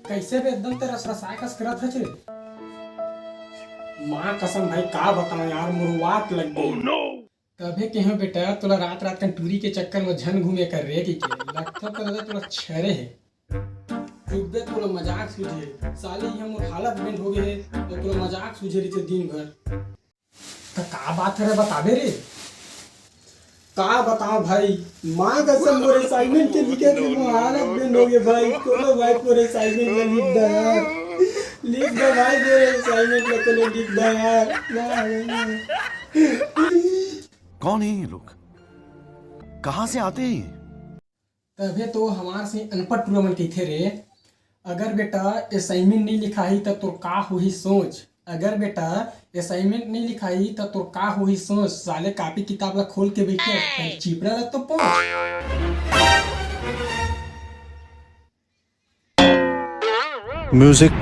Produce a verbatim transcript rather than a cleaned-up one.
कइसे बे, एकदम ते रसरसाए कस करत हस रे? माँ कसम भाई, का बतावं यार, मोर वात लग गे। तभे केहेंव बेटा, तोला रात रात कन टूरी के चक्कर म झन घूमे कर रे कहिके। लगथे त दादा तोला छरे हे। चुप बे, तोला मजाक सूझे। साले इहाँ मोर हालत बेंड हो गे हे, अउ तोला मजाक सूझे रहिथे दिन भर। त का बात हरे, बताबे रे? का बतावं भाई, माँ कसम मोर assignment के लिखे के मोर हालत बेंड हो गे भाई। कोनो भाई मोर assignment ला लिख दे यार, लिख दे भाई, मोर assignment ला कोनो लिख दे यार। कौन है ये लोग? कहाँ से आते हैं ये? तभे तो हमर से अनपढ़ टूरा मन कहिथे रे, अगर बेटा assignment नइ लिखाही त तोर का होही सोच। अगर बेटा assignment नइ लिखाही त तोर का होही सोच। साले कापी किताब ला खोल के बइठे, पहले चिपरा ला तो पोंछ। Music